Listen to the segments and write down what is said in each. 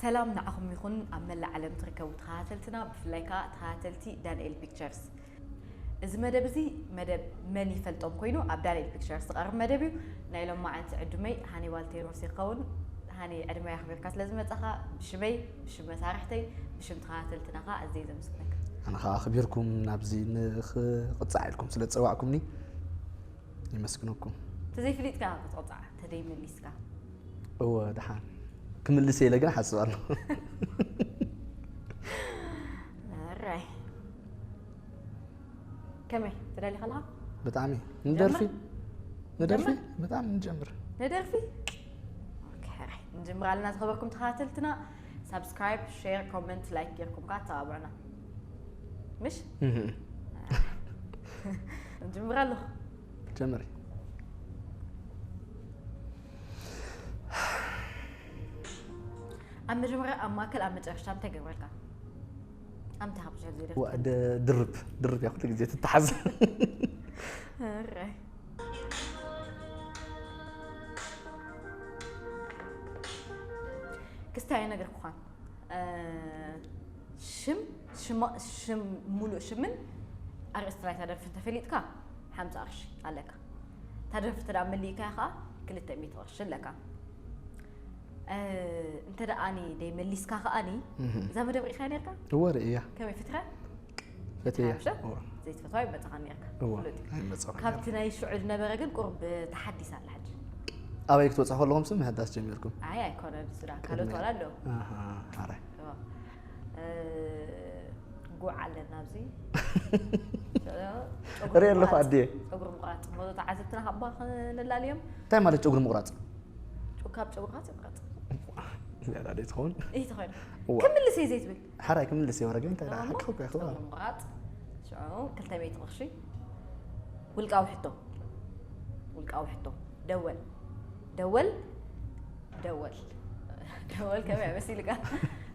ሰላም ንዓኹም ይኹን ኣብ መላእ ዓለም ትርከቡ ተኸታተልትና፣ ብፍላይ ከኣ ተኸታተልቲ ዳንኤል ፒክቸርስ። እዚ መደብ እዚ መደብ መን ይፈልጦም ኮይኑ ኣብ ዳንኤል ፒክቸርስ ዝቐርብ መደብ እዩ። ናይ ሎማዓንቲ ዕዱመይ ሃኒባል ቴድሮስ ይኸውን። ሃኒ፣ ዕድመይ ኣኽቢርካ ስለ ዝመጻኻ ብሽመይ፣ ብሽም መሳርሕተይ፣ ብሽም ተኸታተልትና ከኣ ኣዝየ ዘመስግነካ። ኣነ ከኣ ኣኽቢርኩም ናብዚ ንኽቕጻዕ ኢልኩም ስለ ዝጸዋዕኩምኒ የመስግነኩም። ተዘይፍሊጥካ ክትቕጻዕ፣ ተደይመሊስካ። እወ፣ ደሓን ክምልስ ኢለ ግን እሓስብ ኣለኹ። ኣራይ። ከመይ? ትደሊ ከለኻ? ብጣዕሚ። ንደርፊ? ንጀምር? ንደርፊ? ንጀምር? ብጣዕሚ ንጀምር። ንደርፊ? ኦኬ፣ ኣራይ። ንጀምር ኣለና ዝኸበርኩም ተኸታተልትና። ሳብስክራይብ፣ ሼር፣ ኮመንት፣ ላይክ ጌርኩም ከኣ ተባብዑና። ምሽ? እህ። ንጀምር ኣለኹ። ጀምሪ። ኣብ መጀመርያ፣ ኣብ ማእከል፣ ኣብ መጨረሽታ እንታይ ገብረልካ? ኣምታ ካብ ሸር ዘይደፍተን። ዋ፣ ደ-፣ ድርብ፣ ድርብ እያ ኩሉ ግዜ ትተሓዝ። እረ። ክስታይ ኣይነገርኩኻን። እ፣ ሽም፣ ሽማ-፣ ሽም፣ ሙሉእ ሽምን ኣርእስቲ ናይታ ደርፊ እንተፈሊጥካ፣ ሓምሳ ቅርሺ ኣለካ። እታ ደርፊ እንተ ደኣ መሊእካያ ከኣ፣ ክልተ ሚእቲ ቅርሺ ኣለካ። እ፣ እንተ ደኣ ኣኒ ደይመሊስካ ከኣኒ፣ እህ። እዛ መደብ ርኢኻ ነርካ? እወ፣ ርእያ። ከመይ ፍትኻ? ፈትያ። ሓምሻ? እወ። ዘይትፈትዋ ይመጻኻ ነርካ። እወ፣ ፍሉጥ እዩ። ኣይመጻኹን ካብቲ ነርካ። ናይ ሽዑ ዝነበረ ግን ቁሩብ ተሓዲሳ ኣላ ሕጂ። ኣበይ ክትወጽኡ ከለኹም ስም ምሕዳስ ጀሚርኩም? ኣይ፣ ኣይኮነን፣ እሱ ደኣ ካልኦት ቅድሚ ዋላ ኣለዉ። ኣሃ፣ ሓራይ። እወ። እ፣ ጉዕ ኣለና ኣብዚ። ጨጉሪ ርእየ ኣለኹ ምቑራጽ። ኣዲየ። ጨጉሪ ምቑራጽ። ሞዞ ተዓዘብትና ካብ ክንላልዮም። እንታይ ማለት ጨጉሪ ምቑራጽ? ጨ-፣ ካብ ጨጉርኻ ትቑረጽ። ዝያዳ ዶ ትኸውን? እይ ትኸውን። እዋ። ክምልስ እየ ዘይትብል። ሓራይ ክምልስ እየ ወረገ፣ እንታይ ደኣ እሞ ሓቂ እኮ ይኽዋ። ጨጉሪ ምቑራጽ። ሽዑ ክልተ ሚእቲ ቅርሺ። ውልቃዊ ሕቶ። ውልቃዊ ሕቶ። ደወል። ደወል። ደወል። ደወል ከመይ መሲልካ?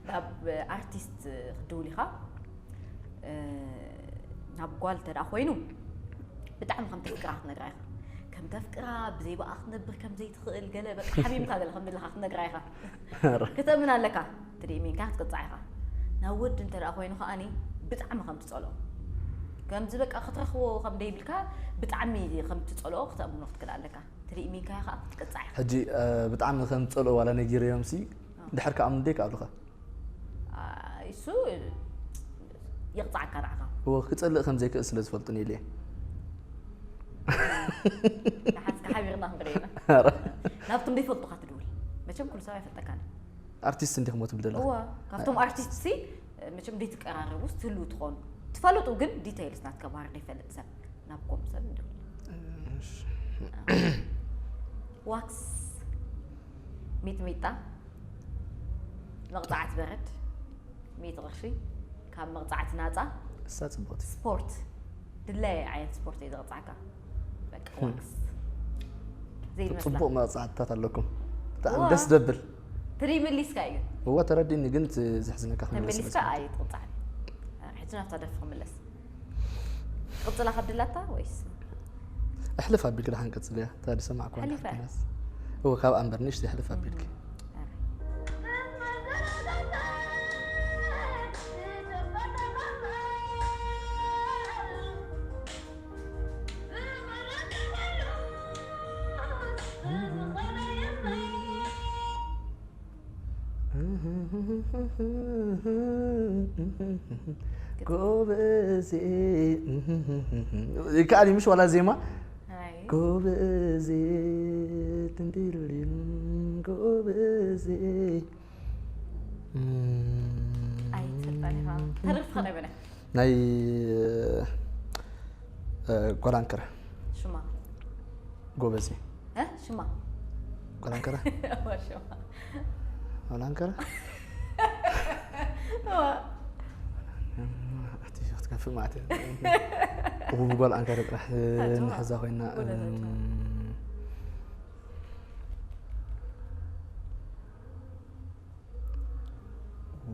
ናብ ኣርቲስት ክትድውል ኢኻ። እ፣ ናብ ጓል እንተ ደኣ ኮይኑ፣ ብጣዕሚ ከም ተፍቅራ ክትነግራ ኢኻ። ከም ተፍቅራ፣ ብዘይ ብኣ ክትነብር ከም ዘይትኽእል፣ ገለ በቃ ሓሚምካ ገለ ከም ዘለኻ ክትነግራ ኢኻ። ኧረ። ክተእምን ኣለካ። ትድኢሚንካ ክትቅጻዕ ኢኻ። ናብ ወዲ እንተ ደኣ ኮይኑ ከኣኒ፣ ብጣዕሚ ከም ትጸልኦ። ከምዚ በቃ ክትረኽቦ ከም ደይብልካ፣ ብጣዕሚ ከም ትጸልኦ ክተእምኖ ክትክእል ኣለካ። ትድኢሚንካ ኢኻ ክትቅጻዕ ኢኻ። ሕጂ፣ እ፣ ብጣዕሚ ከም ትጸልኦ ዋላ ነጊረዮምሲ፣ ኣዎ። ድሕር ከኣ ምንደይ ከኣሉኻ? አ፣ እሱ ይቕጻዕካ ንዓኻ። እወ፣ ክጸልእ ከም ዘይክእል ስለ ዝፈልጡ ኢለ እየ። ንሓንስካ ሓቢርና ክንርኢ ኢና። ኧረ። ናብቶም ዘይፈልጡኻ ትድውል። መቸም ኩሉ ሰብ ኣይፈልጠካን። ኣርቲስት እንዲኹም ትብሊ ኣለኻ። እወ፣ ካብቶም ኣርቲስት ሲ፣ መቸም ዘይትቀራረቡ ትህልዉ ትኾኑ። ትፈልጡ ግን ዲቴይልስ ናትካ ባህሪ ዘይፈልጥ ሰብ ናብ ከምኡ ሰብ ይድውል። እሺ። ዋክስ፣ ሚጥሚጣ፣ መቕጻዕቲ በረድ፣ ሚእቲ ቅርሺ፣ ካብ መቕጻዕቲ ናጻ። እሳ ጽቡቕቲ። ስፖርት፣ ድላየ ዓይነት ስፖርት እዩ ዘቕጻዕካ። በቃ፣ ህም። ዋክስ። ዘይመስላ። ጽቡቕ መቕጻዕትታት ኣለኩም። ብጣዕሚ እዋ። ደስ ዘብል። ትሪ መሊስካ እዩ። እዋ፣ ተረዲኒ፣ ግን እቲ ዘሕዝነካ ክመልስ ተመሊስካ ስለ ዝፈቱ። ኣይትቕጻዕን። ሕጂ ናብታ ደርፊ ክምለስ። ትቕጽላ ካብ ድላታ ወይስ? ኣሕልፍ ኣቢልኪ ደሓን ቀጽልያ። እታ ዝሰማዕኩዋ ሓሊፋ። ደሓን ክነስ። እወ፣ ካብ ኣምበር ንእሽተይ ኣሕልፍ ኣቢልኪ። ጎበዜ። ይከኣል እዩ፣ ምሽ ዋላ ዜማ? ኣይ። ጎበዜ፣ ትንዲሪሪን፣ ጎበዜ። ኣይትፈልጣን ኢኻ። ተደርፊ ከመይ በለ? ናይ፣ እ፣ ጓል ኣንከረ። ሽማ? ጎበዜ። እ? ሽማ? ጓል ኣንከረ? እዋ፣ ሽማ። ጓል ኣንከረ? እዋ። እቲ ክትከፍእ ማለት እዩ። እኹ ብጓል ኣንከረ ጥራሕ፣ እ፣ ኣጆኻ። ንሕዛ ኮይና፣ ወለዶ እ፣ ጆኻ።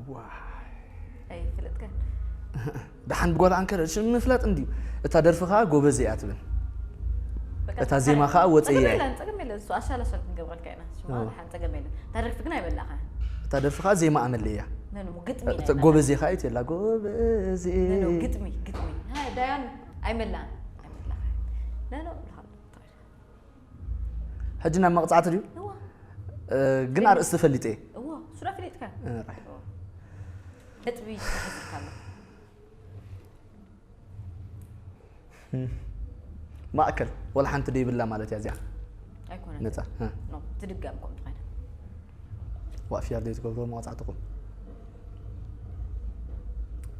ዋይ። ኣይፍለጥካን። ደሓን ብጓል ኣንከረ ሽም ምፍላጥ እንድዩ። እታ ደርፊ ኸኣ ጎበዝ እያ ትብል። በቃ እታ ዜማ ኸኣ ወጽያ ጸገም እያ። የለን፣ ጸገም የለን። እሱ ኣሻል ኣሻል ክንገብረልካ ኢና። ሽማ ኣዎ። ደሓን ጸገም የለን። እታ ደርፊ ግን ኣይበላኻን። እታ ደርፊ ከዓ ዜማ ኣመለያ። ነኖ ግጥሚ እታ ጎበዜ ከዓ ይትላ ጎበዜ። ነኖ ግጥሚ ግጥሚ ሃ፣ ዳያን ኣይመላን ኣይመላን ነኖ ሕጂ ናብ መቕፃዕቲ ድዩ? እዋ እ፣ ግን ኣርእስቲ ፈሊጠ እየ። እዋ ሱራ ፍሊጥካ እ፣ ራይ። ነጥቢ ተሕዝካ ኣሎ ማእከል ወላ ሓንቲ ደይብላ ማለት እያ እዚኣ። ኣይኮነን ነፃ እ። ኖ ትድገም ከም ትኾነ ዋእ ፊያር ደይ ትገብሮ መቕፃዕትኹም።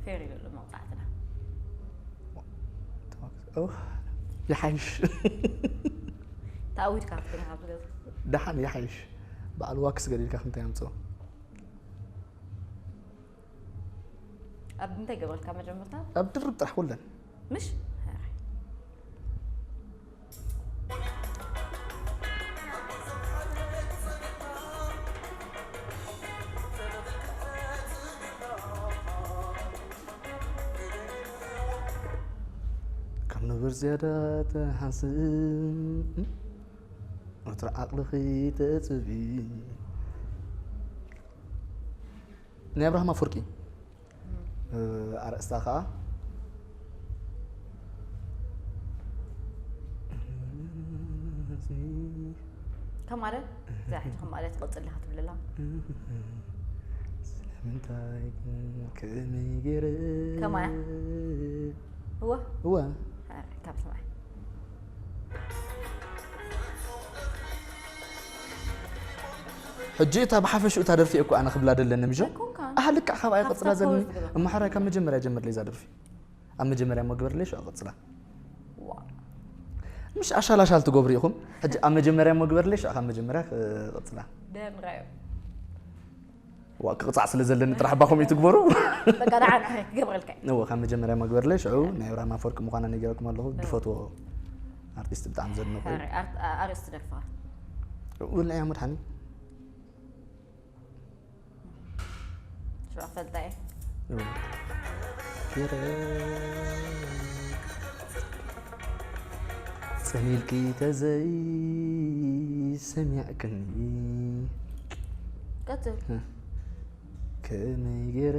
ፌር ይለሎ መቕፃዕትና ኦ፣ ይሓይሽ። ተኣዊድካ ክትብል ካብ ትገዝ ደሓን ይሓይሽ። በዓል ዋክስ ገዲልካ ክንታይ ኣምፅኦ። ኣብ እንታይ ገበርካ መጀመርታ ኣብ ድርብ ጥራሕ ኩለን ምሽ ካብ ነበር ዝያዳ ተሓስብ ወትሪ ዓቕልኺ ተፅቢ ናይ ኣብርሃም ኣፍወርቂ እ፣ ኣርእስታ ከዓ ከማለ እዛ ሕጂ ከማለ ትቐፅል ኢኻ ትብለላ ስለምንታይ ግን ከመይ ገይረ ከማያ? እወ እወ ካብ ሰማይ ሕጂ እታ ብሓፈሽኡ እታ ደርፊ እኮ ኣነ ክብላ ደለኒ ምሽ ኣይኮንካን። ኣህ ልክዕ ካብ ኣይ ካብታ ቀፅላ ዘለኒ ፖዝ ግበር። እማሓራይ ካብ መጀመርያ ጀምር ለዛ ደርፊ ኣብ መጀመርያ ሞ ግበርለይ ሽዑ ቀፅላ ዋ ምሽ ኣሻላሻል ትገብሩ ኢኹም ሕጂ ኣብ መጀመርያ ሞ ግበርለይ ሽዑ ካብ መጀመርያ ቀፅላ ደምራዮ ዋ ክቕፃዕ ስለ ዘለኒ ጥራሕ ባኹም እዩ ትግበሩ በቃ ደሓን ሕረ ክገብረልካ እዩ። እወ ካብ መጀመርያ ሞ ግበርለይ ሽዑ ናይ ኣብርሃም ኣፈወርቂ ምዃና ነጊረኩም ኣለኹ ድፈትዎ ኣርቲስት ብጣዕሚ ዘድንቑ ሕረ ኣር- ኣርእስቲ ደርፋ ውልዕ እያ መድሓኒ ሽዑ ፈልጣ እየ ገረ ጸኒልኪ ተዘይ ሰሚዕክኒ ቀፅል ከመይ ገረ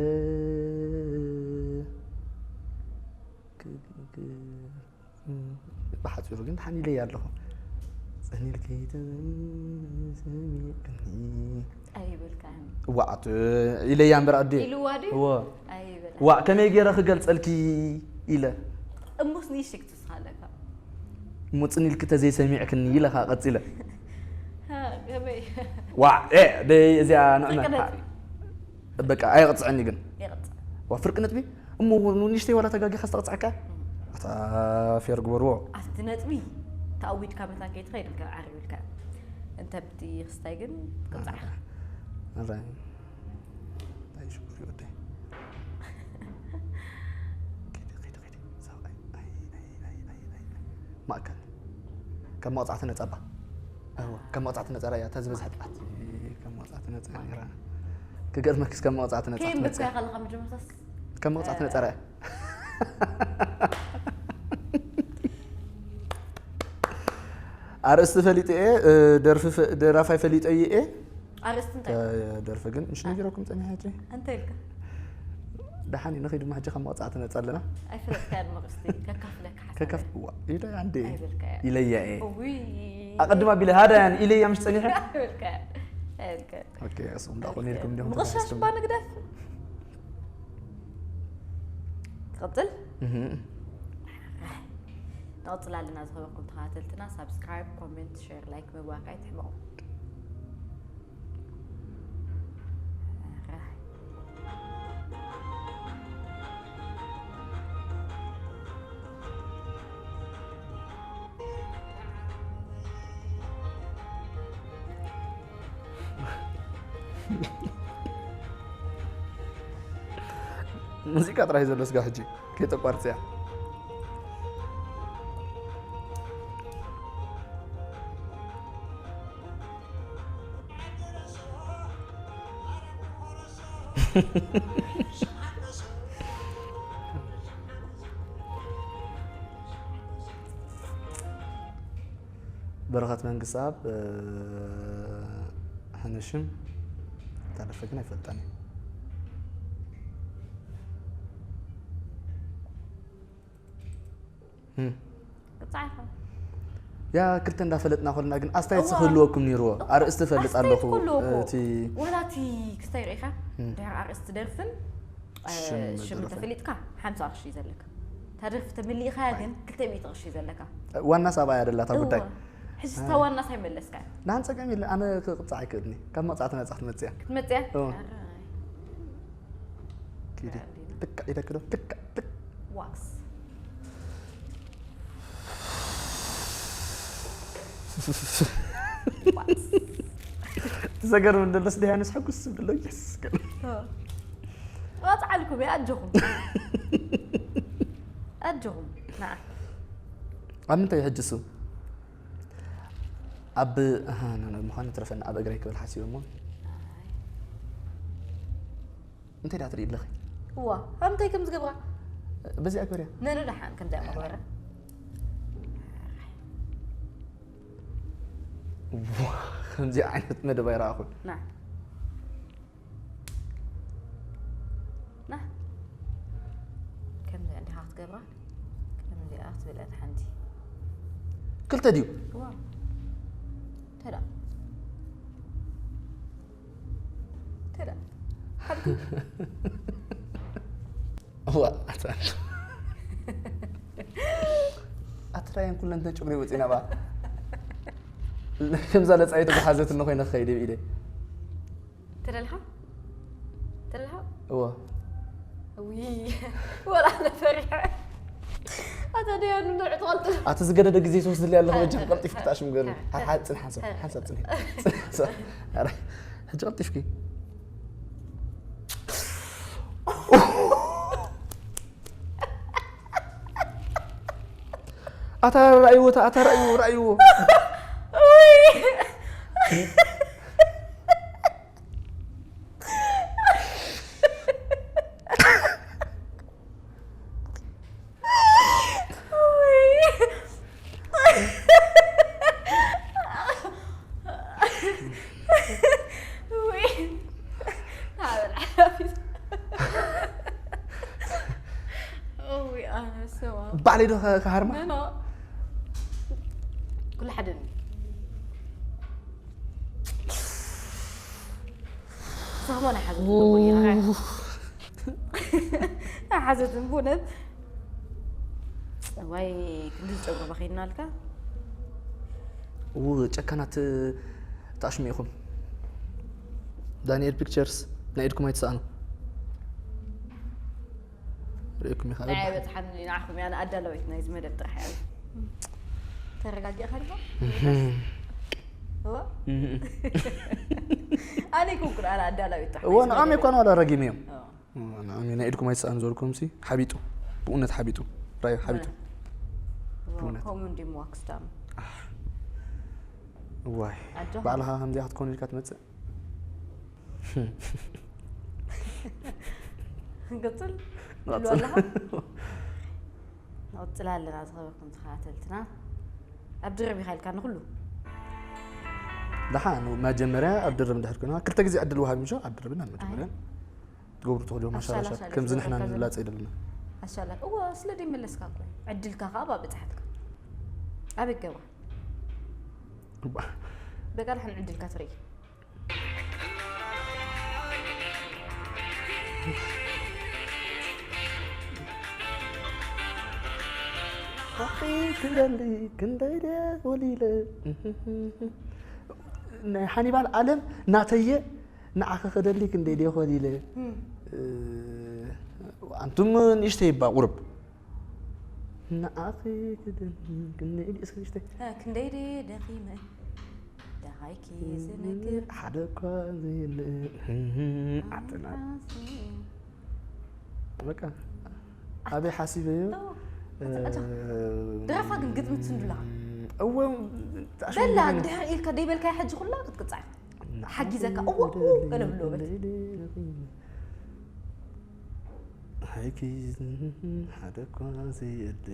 ብሓፂሩ ግን ሓኒለይ ኣለኹ ጸኒልኪ ተዘይ ሰሚዕክኒ ኣይብልካን ዋዓት ኢለያ እምበር ኣዴ ኢልዋ ድዩ እወ ኣይብላ ዋዕ ከመይ ገይረ ክገልፀልኪ ኢለ እሙስ ንእሽተይ ክትስኻለካ ሙፅን ኢልኪ ተዘይሰሚዕክኒ ኢለ ከዓ ቀፂለ ከመይ ዋዕ እ ደይ እዚኣ ንዕመ ፍርቂ ነጥቢ በቃ ኣይቕፅዐኒ ግን ይቕፅዕ ዋ ፍርቂ ነጥቢ እሞ ንእሽተይ ዋላ ተጋጊኻ ዝተቕፅዐካ ኣታ ፌር ግበርዎ ኣብቲ ነጥቢ ተኣዊድካ መታን ከይትኸይድ ኢልካ ዓርብ ኢልካ እንተ ብቲ ክስታይ ግን ቅፃዕ ኣራይ እንታይ ሽጉር ይወደይ ኪዲ ኪዲ ኪዲ ሰብኣይ ኣይ ኣይ ኣይ ኣይ ኣይ ኣይ ማእከል ካብ መቕፃዕቲ ነፃ ባ እዋ ካብ መቕፃዕቲ ነፃ ራያ እታ ዝበዝሐ ጥቃት ካብ መቕፃዕቲ ነፃ ነራ ክገርመክስ ካብ መቕፃዕቲ ነፃ ከይም ትመፅእ ብትካ ከለካ መጀመርታስ ካብ መቕፃዕቲ ነፃ ራያ ኣርእስቲ ፈሊጠ እየ ደርፊ ፈ- ደራፋይ ፈሊጠ እየ ኣርእስቲ እንታይ ደርፊ ግን ምሽ ነጊረኩም ፀኒሐ ሕጂ እንታይ ኢልካ ደሓን እዩ ንኸይድ ድማ ሕጂ ካብ መቕፃዕቲ ነፃ ኣለና ኣይፈለጥካያን መቕስቲ ከካፍለካ ሓሳብ ከከፍ እዋ ኢለ ኣንዴ ኣይበልካያ ኢለያ እየ እውይ ኣቐድማ ቢለ ሃዳያን ኢለያ ምሽ ፀኒሐ ኣይበልካያ ኣይበልካያ ኦኬ እሱም እንዳኾነ ኢልኩም እንዲኹም ምቕሻሽ ተጋጊዝኩም እባ ንግደፍ ትቐፅል እህ ንቐፅል ኣለና ዝኸበርኩም ተኸታተልትና ሳብስክራይብ ኮሜንት ሼር ላይክ ምግባርካ ኣይትሕመቑ ሙዚቃ ጥራይ ዘሎ ስጋ ሕጂ ከይተቋርፅያ በረኸት መንግስኣብ ሕንሽም እታ ደርፊ ግን ኣይፈልጣን እየ። ፃዕኻ ያ ክልተ እንዳፈለጥና ኮልና ግን ኣስተያየት ክህልወኩም ነይርዎ። ኣርእስቲ ፈልጥ ኣለኹ። እቲ ወላ እቲ ክስታይ ርኢኻ ድሕር ኣርእስቲ ደርፍን ሽም ተፈሊጥካ ሓምሳ ቅርሺ እዩ ዘለካ። እታ ደርፊ ተመሊእኻ ግን ክልተ ሚእቲ ቅርሺ እዩ ዘለካ። ዋና ሳብኣይ ኣደላታ ጉዳይ። ሕጂ እታ ዋና ሳይመለስካ። ንዓን ጸገም የለ፣ ኣነ ክቕጻዕ ኣይክእልኒ። ካብ መቕጻዕቲ ነጻ ክትመጽእ እያ። ክትመጽእ እያ። እዎ። ኪዲ ትካ ኢለክዶ ትካ ትካ ዋክስ ዘገርም እንደለስ ደያንስ ሕጉስ ዝብሎ የስ ወፅዓልኩም እየ ኣጆኹም ኣጆኹም ንዓ ኣብ ምንታይ ሕጂ እሱ ኣብ ምዃኑ ትረፈና ኣብ እግረይ ክብል ሓሲቡ እሞ እንታይ ዳ ትርኢ ኣለኺ? እዋ ከምታይ ከም ዝገብራ በዚ ኣግበርያ ነነ ደሓን ከምዚኣ መግበራ ከምዚ ዓይነት መደብ ኣይረኣኹን። ና ና ከምዚኣ እንዲኻ ክትገብራ ከምዚኣ ክትብል እያ ሓንቲ ክልተ ድዩ? እዋ ተዳ እዋ ኣትራየን ኩለን ተን ጭጉሪ ወፂና ባ ከምዛ ለፃየቱ ዝሓዘት እነ ኮይነ ክኸይድ ኢለ ተደልኻ ተደልኻ እዋ ወላ ነፈሪሐ ኣታ ደያኑ ንዕ ትቐልጥፍ ኣቲ ዝገደደ ግዜ ትወስድሊ ኣለኹ በጃ ቀልጢፍ ክትኣሽም ገሩ ሓሓ ፅንሓ ሰብ ሓንሳብ ፅንሒ ሕጂ ቀልጢፍኪ ኣታ ራእይዎ ኣታ ራእይዎ ራእይዎ ባዕለይ ዶ ክሃርማ ኩሉ ሓደ ሰሙን ኣይሓዘትን ኣይሓዘትን ብእውነት ዋይ ክንዲ ዝጨጉሩ በኺድናልካ ው ጨካናት ተኣሽሙ ኢኹም ዳንኤል ፒክቸርስ ናይ ኢድኩም ኣይትሰኣኑ ርእኩም ኢኻ ናይ በጽሓን ንዓኹም እያ ኣዳለዊት ናይዚ መደብ ጥራሕ እያ ተረጋጊእኻ ዲኻ ኣነ ይኮንኩን ኣነ ኣዳላዊት ጥራሕ እወ ንዓም ይኮን ዋላ ረጊም እዮም ንዓም ናይ ኢድኩም ኣይትሰኣኑ ዘልኩም ሲ ሓቢጡ ብእውነት ሓቢጡ ራዩ ሓቢጡ ከምኡ እንዲሞ ዋክስታም ዋይ ባዕልኻ ከምዚኣ ክትኮኑ ኢልካ ትመፅእ ንቅፅል ንቅፅል ኣለና ዝኸበርኩም ተኸታተልትና ኣብ ድርብ ኢኻ ኢልካ ንኩሉ ደሓ መጀመርያ ኣብ ድርብ እንድሕር ኮይና ክልተ ግዜ ዕድል ወሃብ ምሾ ኣብ ድርብና መጀመርያ ትገብሩ ትኽእሉ ማሻላሻ ከምዚ ንሕና ንላፀ ይደለና ኣሻላ እዋ ስለ ደይመለስካ እኮ ዕድልካ ከዓ ብኣ በፅሓትካ ኣበይ ገባ በቃ ድሓን ዕድልካ ትርኢ ሓቂ ክደሊ ክንደይ ድየ ወሊለ ናይ ሓኒባል ዓለም ናተየ ንዓኺ ክደሊ ክንደይ ድየ ወሊለ ኣንቱም ንእሽተይ ይባ ቁርብ ንዓኺ ክደሊ ክንደይ ድየ እስከ ንእሽተይ ክንደይ ድየ ደኺመ ደሃይኪ ዝነግር ሓደ እኳ ዘየለ ዓጥና በቃ ኣበይ ሓሲበዮ ደረፋ ግን ግጥሚ ትስንዱላ እወ በላ ድሕር ኢልካ ደይበልካ ሕጂ ኩላ ክትቅፃዕ ሓጊዘካ እወ ገለ ብሎ በት ሃይኪ ሓደ እኳ ዘየለ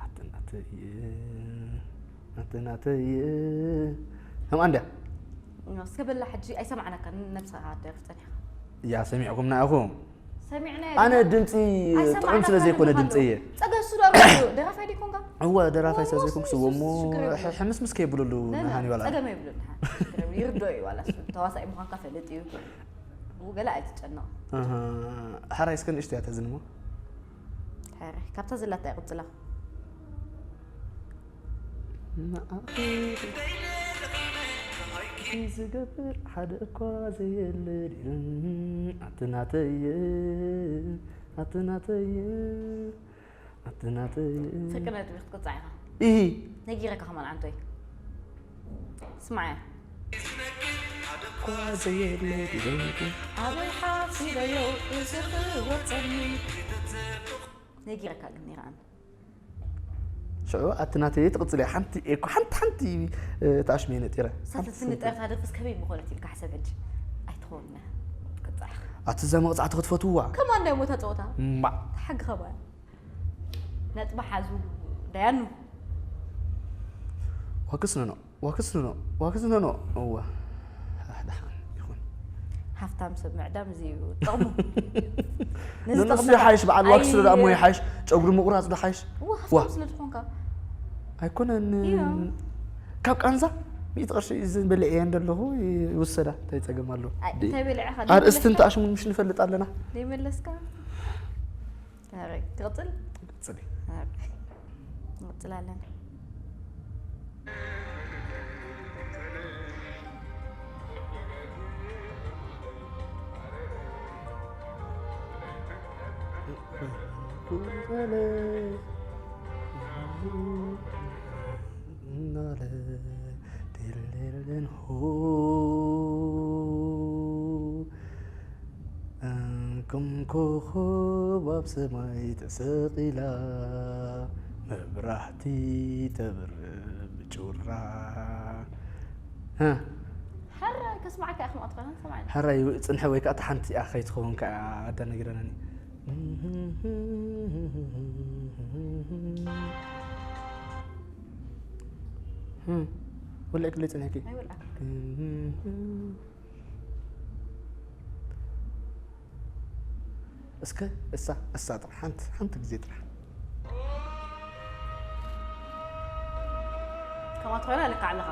ኣተናተየ ኣተናተየ ከምኣ እንድያ እስከ በላ ሕጂ ኣይሰማዕናካ፣ ነብስኻ ደርፍ ጸኒሕካ። ያ ሰሚዕኩምና ኢኹም። ሰሚዕና ኣነ ድምፂ ጥዑም ስለ ዘይኮነ ድምፂ እየ። ጸገሱ ዶ ደራፋይ ዲኮንካ? እወ ደራፋይ ስለ ዘይኮንኩ ስወሞ ሕምስምስ ከይብሉሉ ንሃኒ ይበላ። ጸገም የብሉን። ይርዶ እዩ ዋላ እሱ ተዋሳኢ ምዃንካ ፈልጥ እዩ። ገለ ኣይትጨነቕ። ሓራይ እስከ ንእሽቶ እያ ተዝንሞ። ሓራይ ካብታ ዘላታ ይቕጽላ። ዝገብር ሓደ እኳ ዘየለ ኣትናተየ ኣትናተየ ኣትናተየ ፍቅሪ ነጥቢ ክትቅጻዕ ኢኻ። ኢሂ ነጊረካ ከማን ዓንቶይ። ስማዕ እያ። እኳ ዘየለ ዲበይቱ ኣበይ ሓሲበዮ እዚ ክወጸኒ። ነጊረካ ግን ነይረ ኣነ። ሽዑ ኣትናተየ ትቕጽል እያ። ሓንቲ እኮ ሓንቲ ሓንቲ ተኣሽመየ ነጢረ። ሳተ ትንጠርታ ደርፍስ ከመይ ምኾነት ኢልካ ሕሰብ ሕጂ። ኣይትኸውን ክትቅጻዕ ኢኻ። ኣቲ እዛ መቕጻዕቲ ክትፈትውዋ። ከማን ናይ ሞታ ጸወታ። እምባዕ ተሓግኸባ። ነጥቢ ሓዙ ደያኑ። ዋክስ ነኖ ዋክስ ነኖ ዋክስ ነኖ እወ። ኣህ፣ ደሓን ይኹን። ሃፍታም ሰብ ምዕዳም እዚ እዩ ጥቕሙ። ነዚ ንንሱ ጥቕሚ ይሓይሽ በዓል ዋክስ ዶ ደኣ እሞ ኣይ- ይሓይሽ ጨጉሪ ምቑራፅ ዶ ሓይሽ? እወ ሃፍታም ስለ ዝኾንካ። ኣይኮነን እዮ። ካብ ቃንዛ ሚእቲ ቅርሺ ዝን በልዐ እየ እንደለኹ ይውሰዳ እንታይ ፀገም ኣለዎ? ኣይ፣ እንታይ በሊዕኻ? ኣርእስቲ እንተኣሽሙን ምሽ ንፈልጥ ኣለና። ዘይመለስካ? ኣረ ክቕፅል? ፅሊ ኣረ። ንቕፅል ኣለና። ከም ኮኾብ ኣብ ሰማይ ተሰቒላ መብራህቲ ተብርህ ብጩራ። ሕራይ ከስማዕካ እየ ክምኣት ኮይና ሰማዕኒ። ሕራይ ጽንሐ ወይ ከዓ እታ ሓንቲ እያ ከይትኸውን ከዓ ኣዳ ነጊረናኒ። ወላ ክለ ጽንሐኪ ኣይወላ እስከ እሳ እሳ ጥራሕ ሓንቲ ሓንቲ ግዜ ጥራሕ ከማት ኮይና ልካ ኣለኻ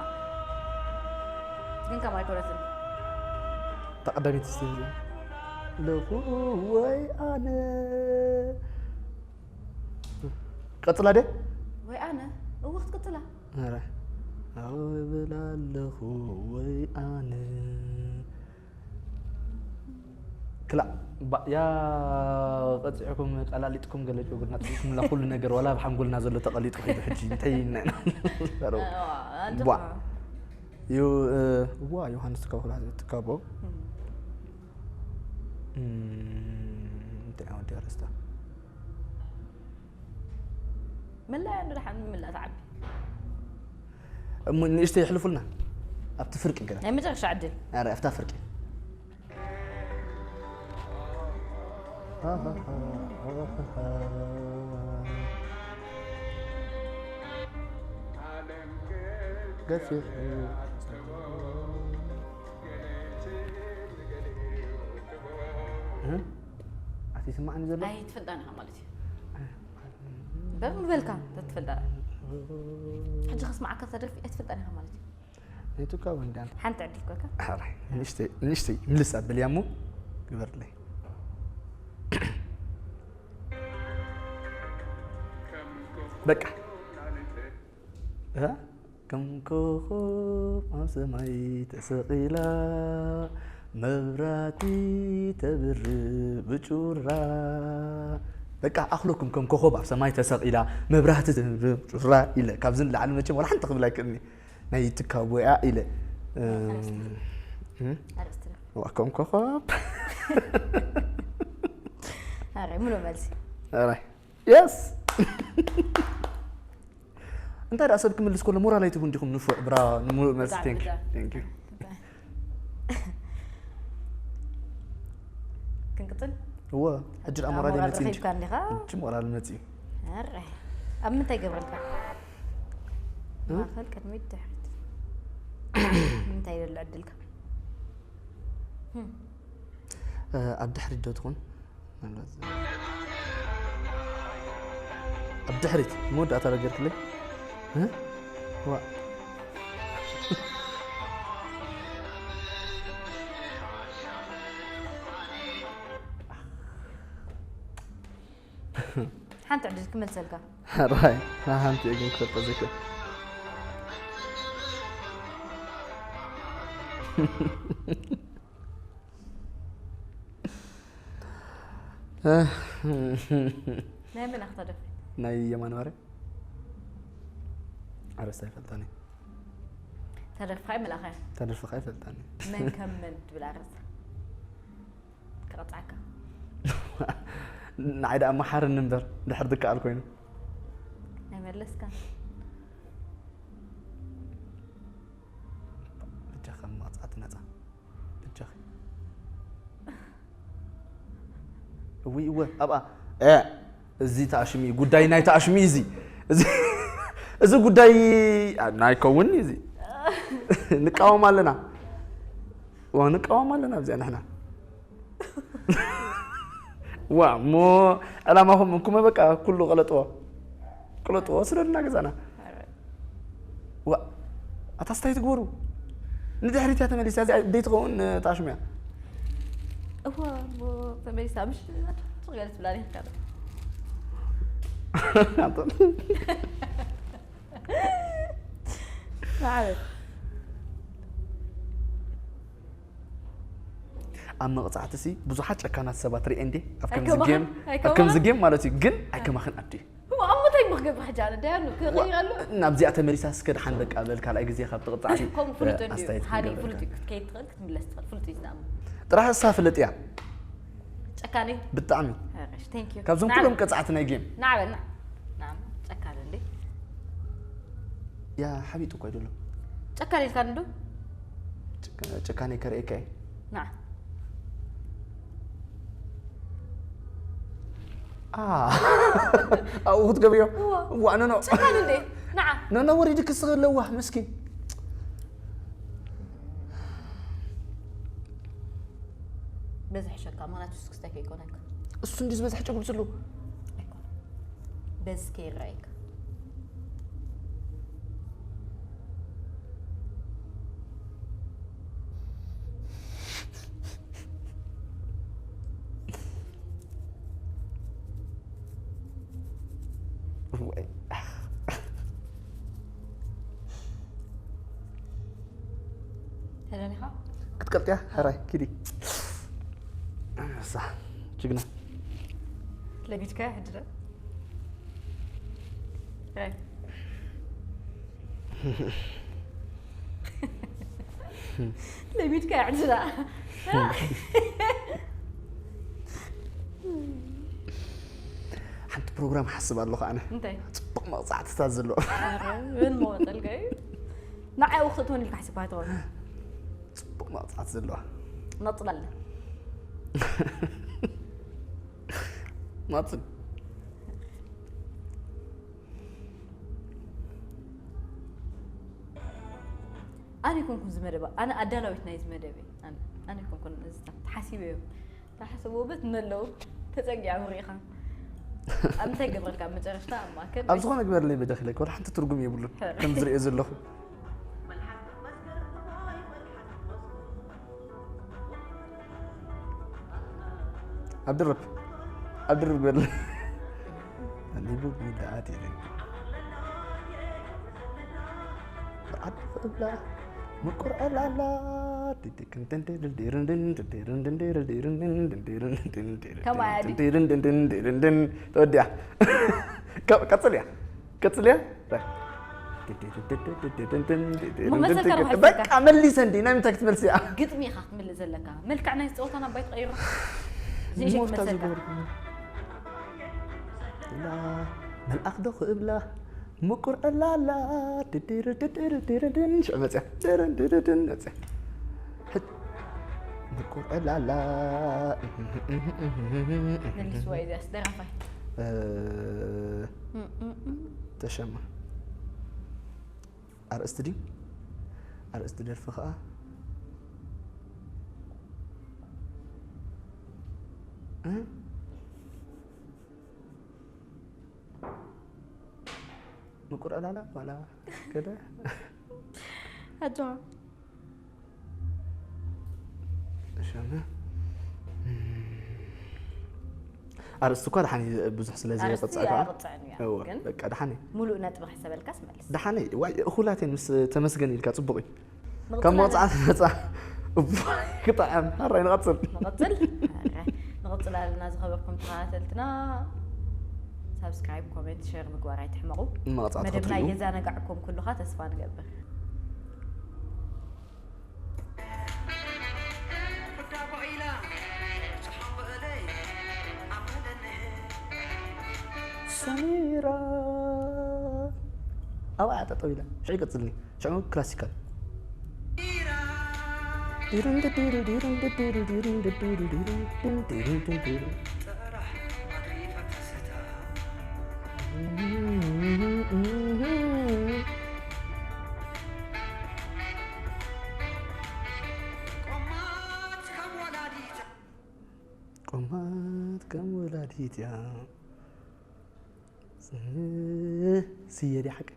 ግን ከም ኣይኮነትን ተቐዳሚት ስቴጅ ለኹ ወይ ኣነ ቀጽላ ደ ወይ ኣነ እወ ክትቅጽላ ኧረ ኣብል ኣለኹ ወይ ኣነ ክላ ያ ቀፂዕኩም ቀላሊጥኩም ገለ ጨጉርና ጥሒኩምላ ኩሉ ነገር ዋላ ኣብ ሓንጎልና ዘሎ ተቐሊጡ ከይዱ ሕጂ እንታይ ኢልና ኢና ቧ ዩ እዋ ዮሃንስ ትካቦ ትካቦ እንታይ ወዲ ኣረስታ መላእ እንዶ ደሓን ምላእ ተዓቢ እሞ ንእሽተይ የሕልፉልና ኣብቲ ፍርቂ ገና ናይ መጨረሻ ዕድል ኣረ ኣብታ ፍርቂ ገፊሕ ኣቲ ስማዕኒ ዘሎ ኣይትፈልጣን ኢኻ ማለት እዩ በምን በልካ ተትፈልጣ ሕጂ ከስማዓካ ተደርፊ ኣይትፈልጣን ኢኻ ማለት እዩ ናይቱካ ወንዳን ሓንቲ ዕድል ኮካ ሓራይ ንእሽተይ ንእሽተይ ምልስ ኣብልያ እሞ ግበርለይ በቃ እ? ከም ኮኾብ ኣብ ሰማይ ተሰቒላ መብራቲ ተብር ብጩራ በቃ ኣኽለኩም ከም ኮኾብ ኣብ ሰማይ ተሰቒላ መብራህቲ ተብር ብጩራ ኢለ ካብዚ ንላዕሊ መቸም ወላ ሓንቲ ክብል ኣይክእልኒ ናይ ትካቦ እያ ኢለ እም፣ ኣርእስቲ ዋ ከም ኮኾብ ኣረ ሙሉ መልሲ የስ እንታይ ደኣ ሰብ ክምልስ ከሎ ሞራል ኣይትህቡ እንዲኹም ንፉዕ ብራ ንምሉእ መልሲ ብጣዕሚ ቴንክ ብጣዕሚ። ቴንክ ክንቅፅል እወ ሕጂ ደኣ ሞራል ሞራል ይመጽእ እንጂ ረኺብካ እንዲኻ ሕጂ ሞራል መጽእ እዩ ኣረ ኣብ ምንታይ ገብረልካ እ? ማእኸል ቅድሚት ድሕሪት ምንታይ ዘሎ ዕድልካ ኣብ ድሕሪት ዶ ትኾን? ኣብ ድሕሪት መወዳእታ ዶ ገርክለይ? ዋ ሓንቲ ዕድል ክመልሰልካ። ራይ ሓንቲ ግን ክፈልጠ ዝክእል ናይ መን ኣኽታ ደፍ ናይ የማነ ማርያም ኣረስታ ይፈልጣኒ ተደርፋይ መልኣኸ ተደርፍኻ ይፈልጣኒ መን ከም መን ትብል ኣረስታ ክቐጻካ ንዓይ ደኣ መሓርኒ እምበር ድሕር ድከኣል ኮይኑ ናይ መለስካ ብጃኻ መቕጻዕቲ ነጻ ብጃኺ እውይ እወ ኣብኣ እ እዚ ተኣሽሚ ጉዳይ ናይ ተኣሽሚ እዚ እዚ ጉዳይ ኣይከውን እዚ ንቃወም ኣለና ንቃወም ኣለና ኣብዚኣ ንሕና ዋ እሞ ዕላማኹም እንኩመ በቃ ኩሉ ቀለጥዎ ቀለጥዎ ስለድና ገዛና ዋ ኣታ ስታይ ትግበሩ ንድሕሪት እያ ተመሊሳ እዚኣ ደይ ትኸውን ታሽሙ እያ እዋ እሞ ተመሊሳ ምሽ ጽቕ ገለ ትብላ ኔርካ ማዕበል ኣብ መቕጻዕቲ ሲ ብዙሓት ጨካናት ሰባት ርኤ እንዴ ኣብ ከምዚ ጌም ኣብ ከምዚ ጌም ማለት እዩ ግን ኣይከማኽን ኣዲ እሞ ኣብ ምንታይ ምክገብር ሕጂ ኣነ ዳያኑ ክቕይረሉ ናብዚኣ ተመሊሳ እስከ ድሓን በቃ በል ካልኣይ ግዜ ካብ ትቕጻዕቲ ከም ፍሉጥ እንድዩ ሓደ ፍሉጥ እዩ ክትከይድ ትኽእል ክትምለስ ትኽእል ፍሉጥ እዩ ዝኣምን ጥራሕ እሳ ፍልጥ እያ ጨካኒ ብጣዕሚ ተንክ ዩ ካብዞም ኩሎም ቀጻዕቲ ናይ ጌም ናዕበልና ጨካኒ እንዴ ያ ሓቢጡ እኮ ኣይደሎ ጨካኒ ኢልካ እንዶ ጭካኔ ከርእየካ እየ ና ኣብኡ ክትገብርዮ ዋኖኖ ጨካን እንዴ ንዓ ኖኖ ወሪድክስ ለዋህ ምስኪን በዝሕሸካ ምክንያቱ ስክስታይ ከይኮነካ እሱ እንዲ ዝበዝሐ ጨጉሪ ዘሎ በዚ ከይረኣየካ ተደኒኻ ክትቀልጥያ ሕራይ ኪዲ ሳ ጅግና ለቢድካ ሕድረ ለሚድካ ዕድላ ሓንቲ ፕሮግራም ሓስብ ኣለኹ ኣነ እንታይ ፅቡቅ መቕፃዕትታት ዘለዎ ምን መወፀልካ እዩ ንዓይ ውክልቲ ሆን ኢልካ ሓሲብካ ትኾን ፅቡቅ መቕፃዕቲ ዘለዋ ነፅለልና ማፅን ኣነ ይኮንኩን ዝመደባ ኣነ ኣዳላዊት ናይ ዝመደበ ኣነ ይኮንኩን ተሓሲበ እዮም ተሓሰቡ በት ነለው ተጸጊዖም ርኢኻ ኣብ እንታይ ገብረልካ ኣብ መጨረሽታ ኣብ ማእከል ኣብ ዝኾነ ግበርለይ በጃኺለኪ ወላ ሓንቲ ትርጉም የብሉን ከም ዝርእዮ ዘለኹ ኣብ ድርብ ኣብ ድርብ ግበርለይ ኣሊቡ ሚዳኣት ይለኝ ብዓዲ ክእብላ ምቁር ዕላላ ተወዲያ ቀፅል እያ ቀፅል እያ በቃ መሊሰ እንዲ ናይ ምንታይ ክትመልስ እያ ግጥሚ ኢኻ ክትምልእ ዘለካ መልክዕ ናይ ፀወታና ኣባይ ትቐይሮ ሞፍታ ዝገበርኩ መልኣኽ ዶ ክእብላ ምቁር ዕላላ ድድር ድድር ድርድን ሽዑ መፅያ ድርን ድርድን መፅያ ምቁር ዕላላ መልስዋ እዚኣስ ደራፋይ ተሸማ ኣርእስቲ ድዩ ኣርእስቲ ደርፊ ከዓ እ? ምቁር ዕላላ ዋላ ከደ? ኣጆኻ። ሸመ ኣርእስቲ እኳ ደሓን እዩ፣ ብዙሕ ስለ ኣርእስቲ ዘይበፅዕ ከዓ ኣይቕፅዕን እያ፣ እወ፣ ግን በቃ ደሓን እዩ። ሙሉእ ነጥቢ ክሕሰበልካስ መልስ። ደሓን እዩ። ዋይ እኹላት እየን ምስ ተመስገን ኢልካ ፅቡቕ እዩ። ካብ ንቕፅል መቕፃዕቲ ነፃ። እዋይ ክጥዕም። ኣራይ ንቐፅል። ንቕፅል። ኣረ፣ ንቕፅል ኣለና። ዝኸበርኩም ተኸታተልትና ሳብስክራይብ፣ ኮሜንት፣ ሸር ምግባር ኣይትሕመቑ። መቕፃዕቲ መደብና ክትሪኡ። የዛነጋዕኩም ኩሉኻ ተስፋ ንገብር። ሰሚራ ኣብኣ ጠጠው ኢላ ሽዑ ይቀፅልኒ። ሽዑ ክላሲካል። ቆማት ከም ወላዲት እያ። ስየ ድያ ሓቂ?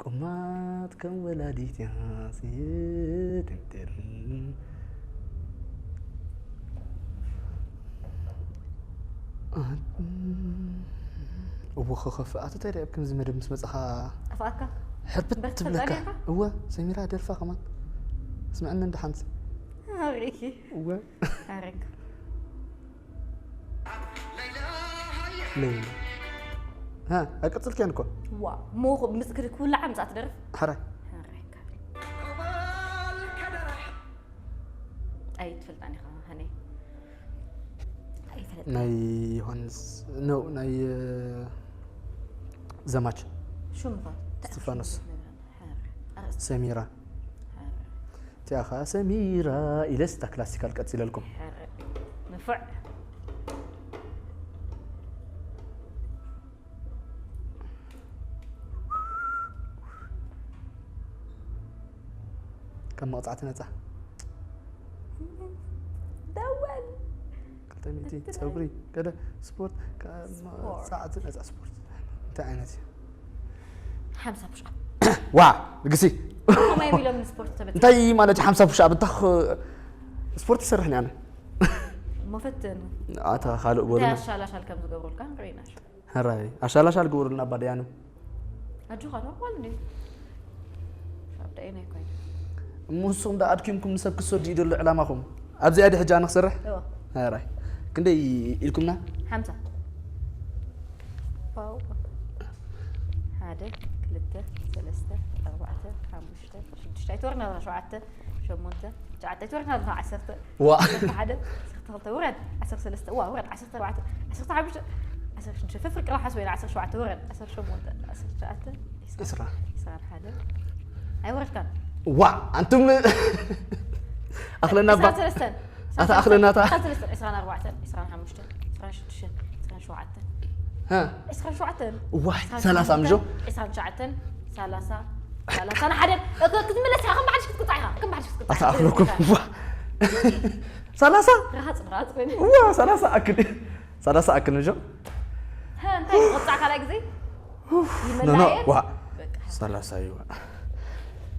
ቆማት ከም ወላዲት እያ። ስየ ድንድን። እወ፣ ኸኸፍ ኣቶ እንታይ ደኣ ኣብ ከምዚ መደብ ምስ መጻኻ ኣፍኣካ ሕርብት በርትዕ ትብለካ። ጸኒሕካ? እወ፣ ሰሚራ ደርፋ ከማን ስምዕኒ እንደ ሓንቲ። ኣሪኪ እወ። ኣረክ ለይላ። ሃ፣ ኣይቀጽልክያን እኮ። ዋ ሞኹ ምስ ክድ ክውላዓ ምጻት ደርፍ ሓራይ። ኣረክ ኣይትፈልጣን ኢኻ ሃኒ ኣይትፈልጥ ናይ ዮሃንስ፣ ኖ፣ ናይ ዘማች ሽሙ ኸ እስጢፋኖስ። ኣርእስቲ ሰሚራ። እቲኣ ኸዓ ሰሚራ ኢለስ እታ ክላሲካል ቀጺለልኩም። ንፉዕ ካብ መቕጻዕቲ ነጻ። ደወል ክልተ ሚእቲ ጸጉሪ፣ ገለ ስፖርት፣ ካብ መቕጻዕቲ ነጻ ስፖርት። እንታይ ዓይነት እዩ? ሓምሳ ፑሽ ኣፕ ዋ፣ ንግሲ። ከማይ ኢሎም ንስፖርት ተበጽ እንታይ ማለት እዩ ሓምሳ ፑሽ ኣፕ? እንታይ ኽ-፣ ስፖርት ይሰርሕ እየ ኣነ። እሞ ፈትን ኣታ ካልእ እንታይ በሉና። ኣሻላሻል ከም ዝገብሩልካ ንርኢ ኢና። ሕራይ፣ ኣሻላሻል ግበሩልና ኣባ ደያኑ። ኣጆኻ ዶ ጓል እንዴ? ሻብ ደይ ናይ ኮይን እሞ ንስኹም ዳ ኣድኪምኩም ንሰብ ክትሰዱ እዩ ደሎ ዕላማኹም። ኣብዚኣ ድሕጂ ኣነ ክሰርሕ? እዎ ሕራይ። ክንደይ ኢልኩምና? ሓምሳ ፓው ሓደ ክልተ ሰለስተ ኣርባዕተ ሓሙሽተ ሽዱሽተ ኣይትወርና ሸውዓተ ሸሞንተ ትሽዓተ ኣይትወርና ዓሰርተ ዋ። ዓሰርተ ሓደ ዓሰርተ ክልተ ውረድ ዓሰርተ ሰለስተ ዋ ውረድ ዓሰርተ ኣርባዕተ ዓሰርተ ሓሙሽተ ዓሰርተ ሽዱሽተ ፈፍር ቅራ ሓስበ ኢላ ዓሰርተ ሸውዓተ ውረድ ዓሰርተ ሸሞንተ ዓሰርተ ትሽዓተ ዕስራ። ዕስራን ሓደ ኣይወረድካን ዋ፣ ኣንቱም ኣኽለና ባ። ዕስራን ሰለስተን ኣታ ኣኽለና እታ። ዕስራን ሰለስተን ዕስራን ኣርባዕተን ዕስራን ሓሙሽተን ዕስራን ሽዱሽተን ዕስራን ሸውዓተን ሃ። ዕስራን ሸውዓተን ዋይ፣ ሰላሳ ምጆ? ዕስራን ትሽዓተን ሰላሳ ሰላሳን ሓደን ክትምለስ ኢኻ ከም ባዕልሽ ክትቅጣዕ ኢኻ ከም ባዕልሽ ክትቅጣዕ ኣታ ኣኽለኩም። ዋ። ሰላሳ? ረሃጽ ረሃጽ ኮይኑ ዋ፣ ሰላሳ ኣክል። ሰላሳ ኣክል ምጆ? እንታይ ይቕጣዕ ካልኣይ ግዜ ኖ፣ ኖ፣ ይመላየን ዋ። በቃ ሰላሳ እዩ።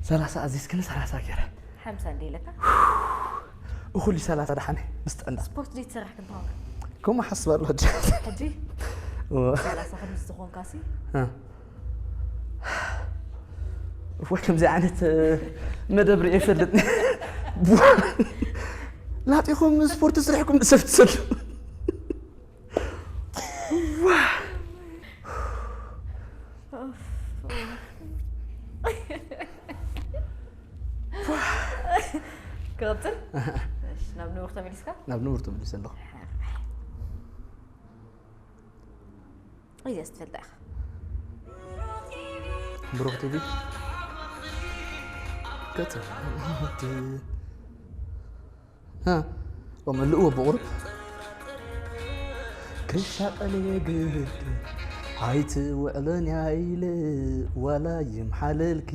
ሰላሳ ኣዚዝክኒ ሰላሳ ገይረ። ሓምሳ እንደ ኢለካ እኹል እዩ ሰላሳ ደሓነ ምስ ጥዕና። ስፖርት ዘይትሰርሕ ግን ተዋጋ ከምኡ ሓስብ ኣሎ ሕጂ። ሕጂ ዋ። ሰላሳ ከምዚ ዝኾንካ ሲ እ። ወይ ከምዚ ዓይነት መደብ ሪኤ ይፈልጥ። ላጢኹም ስፖርት ስሪሕኩም ንሰብ ትሰዱ። ክቕፅል እሺ፣ ናብ ንቡር ተመሊስካ ናብ ንቡር ተመሊሰ ኣለኹ። እዚኣ ስትፈልጣ ኢኻ ብሩኽ ቲቪ። ከት-፣ ሃ፣ ወመልእዎ ብቑሩብ። ክሻቐል የግድ ኣይትውዕሎን እያ ኢለ ዋላ ይምሓለልኪ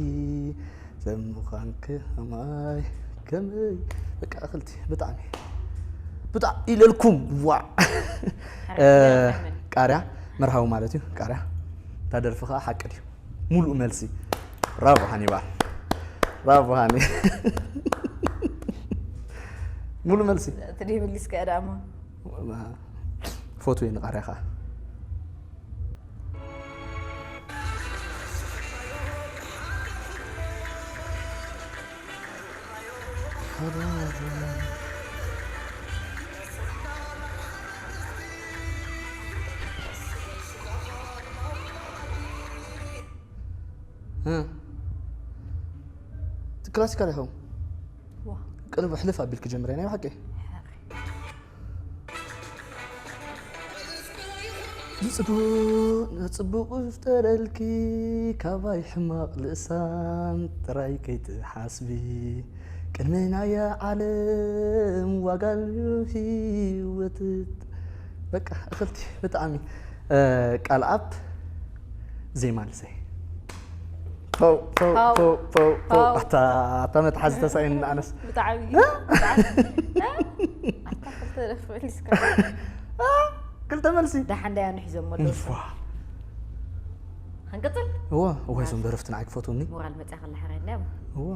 ሰብ ምዃንኪ ከማይ ከመይ በቃ እኽልቲ ብጣዕሚ ብጣዕ ኢለልኩም። ዋ ቃርያ መርሃዊ ማለት እዩ። ቃርያ እታ ደርፊ ከዓ ሓቂ ድዩ? ሙሉእ መልሲ። ራቮ ሃኒባል፣ ራቮ ሃኒ። ሙሉእ መልሲ። ትዲብሊስ ከዳማ ፎቶ ንቃርያ ከዓ ክላሲካል ይኸውን። ቅልቡ ሕልፍ ኣቢልክ ጀምረ ናይ ብሓቂ። ጽቡቕ ዝፍጠረልኪ ካባይ ሕማቕ ልእሳን ጥራይ ከይትሓስቢ፣ ቅድሚ ናያ ዓለም ዋጋ ህይወት። በቃ እኽልቲ ብጣዕሚ ቃል ኣብ ዜማ ልሰይ ኣታ መትሓዚ ተሳኢን ኣነስ ብጣዕሚ ክልተ መልሲ ደሓን ዳያኑ ሒዞም ኣለዉ። ክንቅፅል እወ እወ እዞም ደረፍቲ ንዓይ ክፈትውኒ። ሞራል መፅያ ከላ ሕረና እዮም። እወ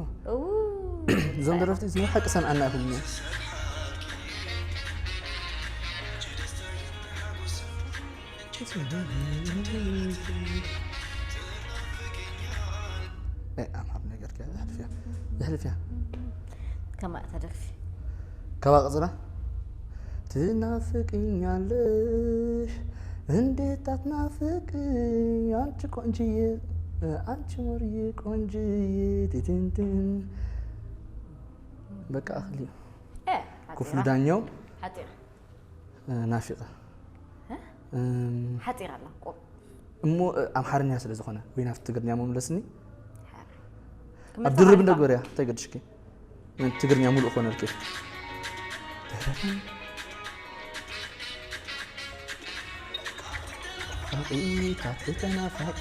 እዞም ደረፍቲ እዚ ሓቂ ሰምዐና ይኹም። ኣምሃር ነገር የሕልፍያ የሕልፍያ ከማእ ተደርፊ ካባ ቅፅላ ትናፍቅኛለሽ እንዴት ኣትናፍቅኝ አንቺ ቆንጅዬ አንቺ ሙርዬ ቆንጅዬ ቲቲንቲን በቃ ኣኽሊ ኩፍሉ ዳኛው ሓፂር ናፊቐ ሓፂር ኣላ እሞ ኣምሓርኛ ስለ ዝኾነ ወይ ናብቲ ትግርኛ መምለስኒ ኣብ ድርብ እንደ ግበርያ እንታይ ገድሽኪ ትግርኛ ሙሉእ ኮነልኪ ተናፋቂ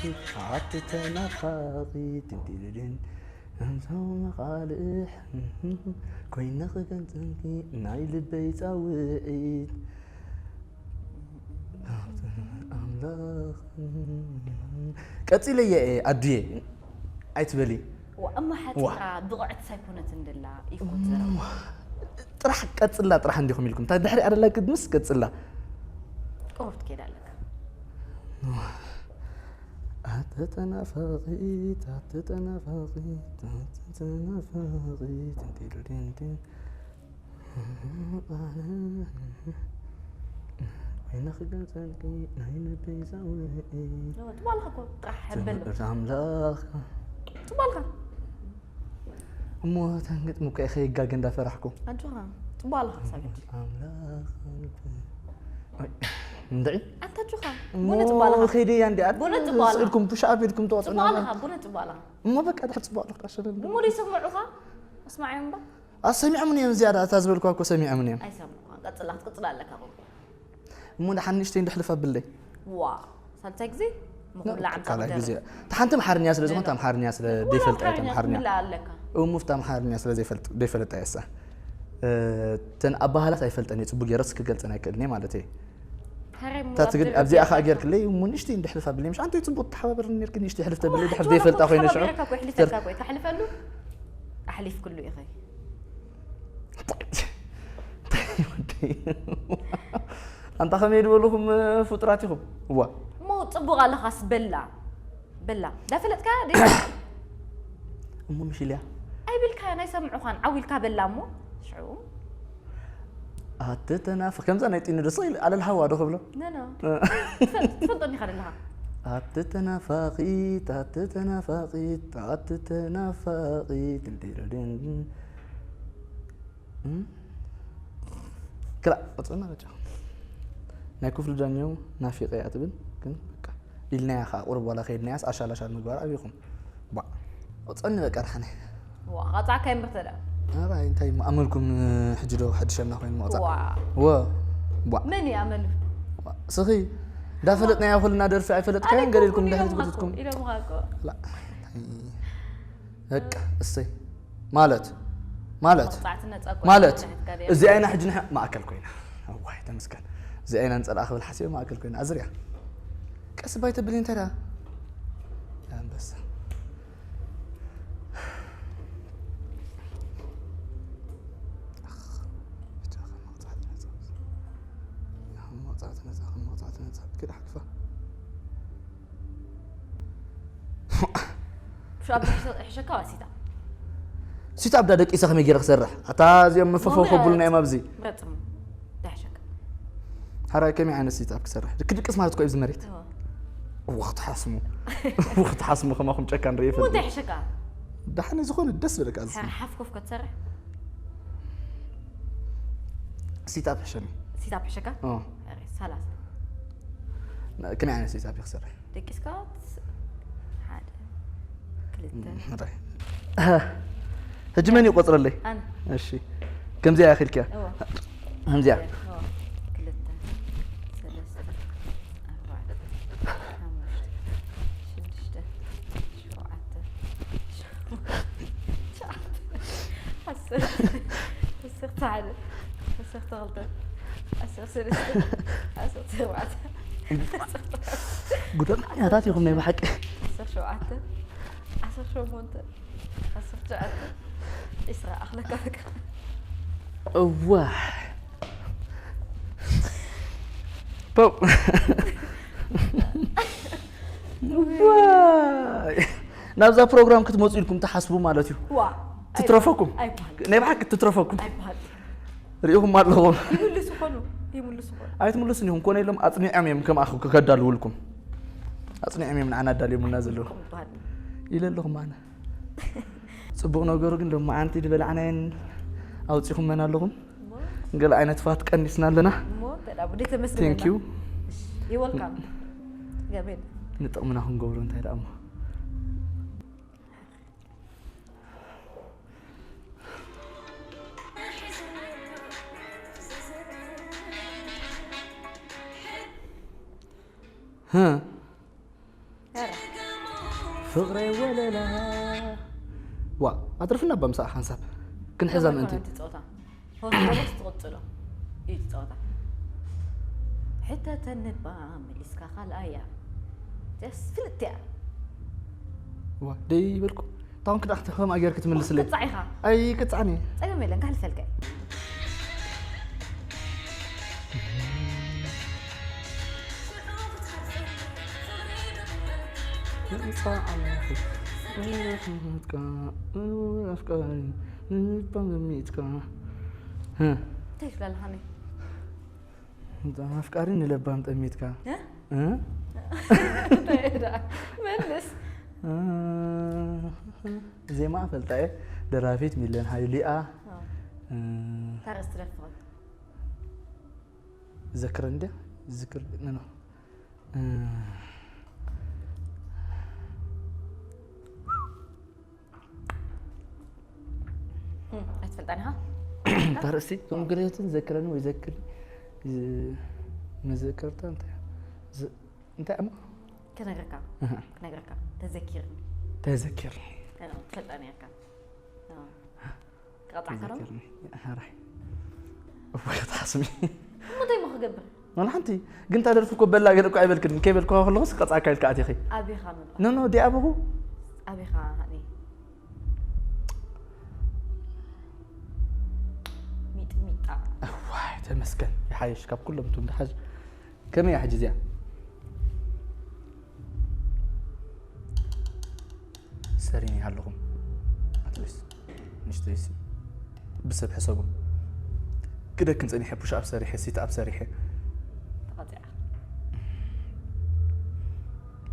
ኣቲ ተናፋቂ ትንቲልልን እንቶም ኻልእ ኮይነ ክገንዘንኪ ናይ ልበይ ፃውዒት ኣምላኽ ቀፂለየ ኣዱየ ኣይትበሊ እሞ ሓፂራ ብቕዕቲ ሳይኮነትን ደላ ይኮት ዘረባ ጥራሕ ቀፅላ ጥራሕ እንዲኹም ኢልኩም እንታይ ድሕሪ ኣደላ ቅድምስ ቀፅላ ቅሩብ ትከይድ ኣለካ ኣተተናፋቒት ኣተተናፋቒት ኣተተናፋቒት እንቲሉዲንቲን ኮይነ ክገልፀልኪ ናይ ልበይ ዛውዒ ትባልካ እኮ ጥራሕ ሕበል ኣምላኽ ትባልካ እሞ ተንግጥ ምኮ ከይጋገ እንዳፈራሕኩ ኣጆኻ ትባልካ ሳብ ሕጂ ኣምላኽ እንድዒ ኣንታ ጆኻ ቡነ ትባልካ ከይደያ እንዲ ቡነ ትባልካ ኢልኩም ፑሽ ኣፕ ኢልኩም ትወፅና ትባልካ ቡነ ትባልካ እሞ በቃ ድሕር ፅቡቅ ኣለካ ሸለል እሞ ይሰምዑኻ ኣስማዕዮም ባ ኣሰሚዖምኒ እዮም ዝያዳ እታ ዝበልኳ እኮ ሰሚዖምኒ እዮም ኣይሰምዑኻ ቀፅል ኣለካ ቁም እሞ ንሓን ንእሽተይ እንድሕልፍ ኣብለይ ዋ ሳልሳይ ግዜ ምኹላ ዓምሳ ካልኣይ ግዜ ክደርብ እታ ሓንቲ ኣምሓርኛ ስለ ዝኾንት ኣምሓርኛ ስለ ዘይፈልጣ እየ እምሓርኛ ኣለካ እሙፍታ ኣምሓርኛ ስለ ዘይፈልጥ ዘይፈለጣ እየ እሳ እተን ኣባህላት ኣይፈልጠን እየ ፅቡቅ ገይረስ ክገልፀን ኣይክእልን እየ ማለት እየ ሕራይ እታ ትግል ኣብዚኣ ከዓ ጌርክለይ እሞ ንእሽተይ እንድሕልፍ ኣብለይ ምሽ ኣንተ ፅቡቅ ተሓባበርኒ ነርክ ንእሽተይ ሕልፍ ተብለይ ድሕር ዘይፈልጣ ኮይነ ሽዑ ተሕልፈሉ ኣሕሊፍክሉ ኢኸ ኣንታ ከመይ ድበልኹም ፍጡራት ኢኹም እዋ እሞ ፅቡቅ ኣለኻስ በላ በላ ዳፈለጥካ እሞ ምሽ ኢልያ ኣይብልካዮን ኣይሰምዑኻን ዓው ኢልካ በላ እሞ ሽዑ ኣተተናፍ ከምዛ ናይ ጢኑ ደስ ኢል ኣለል ሃዋ ዶ ክብሎ ነኖ ትፈልጦ እንዲኻ ዘለኻ ኣተተናፋቒት ኣተተናፋቒት ኣተተናፋቒት እንዲረድን ክላ ቅፅልና በጫ ናይ ክፍሉ ዳኛው ናፊቀ እያ ትብል ግን በቃ ኢልናያ ከዓ ቁርብ ዋላ ከይድናያስ ኣሻል ኣሻል ምግባር ኣብይኹም ባ ቅፅልኒ በቃ ድሓነ ዋ ቐፃዕካ ይምርተ ዳ ኣራይ እንታይ እሞ ኣመልኩም ሕጂ ዶ ሓድሸና ኮይኑ መቕፃዕ ዋ ወ ቧ መን እዩ ኣመሉ ስኺ እንዳፈለጥናያ ኩልና ደርፊ ኣይፈለጥካያን ገለ ኢልኩም ድሕሪት ጎቲትኩም ኢሎምኻ እኮ በቃ እሰይ ማለት ማለት መቕፃዕቲ ነፃ እኮ ማለት ትሕትካ ድያ? እዚኣ ኢና ሕጂ ንሕ ማእከል ኮይና ዋይ ተመስገን። እዚኣ ኢና ንጸልኣ ክብል ሓሲበ ማእከል ኮይና ኣዝርያ። ቀስ ባይ ተብሊ እንታይ ደኣ? ኣንበሳ። ኣኽ፣ ብቻ ከም መቕጻዕቲ ነጻ። ከም መቕጻዕቲ ነጻ፣ ከም መቕጻዕቲ ነጻ። ክዳ ሓልፋ። شو أبدا حشكة واسيتا. ሲት ኣፕ ዳ ደቂሰ ከመይ ገይረ ክሰርሕ? ኣታ እዚኦም መፈፈው ከብሉና እዮም ኣብዚ። برتم دحشك. ሓራይ ከመይ ዓይነት ሲት ኣፕ ክሰርሕ? ክድቅስ ማለት እኮ እዩ ኣብዚ መሬት። هو. ወኽት ሓስሙ። ወኽት ሓስሙ ከማኹም ጨካን ርኢ مو ይፈልጥ። دحشك. ደሓን ዝኾነ ደስ ዝብለካ እዚ። حف كوف كتسرح. ሲት ኣፕ ሕሸኒ። سيتا بحشكة. اه. ثلاثة. ከመይ ዓይነት ሲት ኣፕ ክሰርሕ? دكسكات. حاجة. كلتا. ራይ። ሕጂ መን ይቆጽረለይ? أنا. እሺ። ከምዚኣ ያኺልኪያ። هو. ከምዚኣ። هو. كلتا. ثلاثة. أربعة. خمسة. شدشتة. شوعتة. شوعتة. حسرت. حسرت على. حسرت غلطة. حسرت ثلاثة. حسرت أربعة. ጉደኛታት ኢኹም ናይ ብሓቂ። حسرت شوعتة. حسرت شو مونت. حسرت شوعتة. إسراء أخلك أخلك. እዋ ፖው። እዋ ናብዛ ፕሮግራም ክትመፁ ኢልኩም ትሓስቡ ማለት እዩ። وا. ትትረፈኩም ኣይበሃል። ናይ ብሓቂ ትትረፈኩም ኣይበሃል። ሪኢኹም ኣለኹም። ይምልሱ ኾኑ። ይምልሱ ኾኑ። ኣይትምልሱን ኢኹም ኮነ ኢሎም ኣፅኒዖም እዮም ከም ኣኹ ከዳልውልኩም ኣፅኒዖም እዮም ንዓና ኣዳልዮምና ዘለዉ ይበሃል። ኢለ ኣለኹም ኣነ። ፅቡቕ ነገሩ ግን ሎማዓንቲ ዝበላዕናየን ኣውፂኹመን ኣለኹም። ገለ ዓይነት ፋት ቀኒስና ኣለና። እሞ ተዳ ቡዴ ተመስገን። Thank you። ይወልካም። ገቤን። ንጥቕምና ክንገብሮ እንታይ ደኣ እሞ ህ ፍቕረይ ወለላ ዋ ኣትርፍና እባ ምሳኣ ሓንሳብ ክንሕዛ ምእንቲ ትፀወታ ሆስቶስ ትቕፅሎ እዩ ትፀወታ። ሕተተኒ እባ መሊስካ ካልኣያ ደስ ፍልጥያ። ዋ ደይ በልኩ ታውን ክዳ ከምኣ ጌርክ ትምልስለይ ክትፃዕ ኢኻ። ኣይቅፃዕን እየ ፀገም የለን ካሕልፈልካ። ኣፍቃሪ ንልባም ጠሚትካ እንታይ ትብላለኻኒ? ኣፍቃሪ ንለባም ጠሚትካ እ? እ? እንታይ እየ ደኣ? መልስ። እ፣ ዜማ ፈልጣ እየ ደራፊት ሚለን ሃይሊኣ ኣዎ። እ፣ ታረስ ትደፍቐት ዘክረ እንደ ዝክር ኖ ኣይትፈልጣን ኢኻ? ታርእሲ ከም ገለትን ዘክረኒ ወይ ዘክር መዘከርታ እንታይ ዝ- እንታይ እሞ ክነግረካ ኣሃ፣ ክነግረካ ተዘኪርኒ ተዘኪር ትፈልጣ ነርካ ክቐጣዕካ ዶ ተዘኪርኒ ሓራይ እወ ክትሓስሚ እንታይ ሞ ክገብር ወላ ሓንቲ ግን ታደርፊ እኮ በላ ገለ እኮ ኣይበልክን ከይበልክዋ ከለኹስ ቀፃካ ኢልካ ኣቲኺ ኣቢኻ ምባ ኖ ኖ ዲኣበኹ ኣቢኻ ሃኒ ሚጥሚጣ ዋይ ተመስገን ይሓየሽ ካብ ኩሎም እቶም ድሓሽ ከመይ እያ ሕጂ እዚኣ ሰሪኒ ኣለኹም ኣትሊስ ንሽተይሲ ብሰብ ሕሰቡ ክደክን ፀኒሐ ፑሽ ኣፕ ሰሪሐ ሲት ኣፕ ሰሪሐ ተቐፂዓ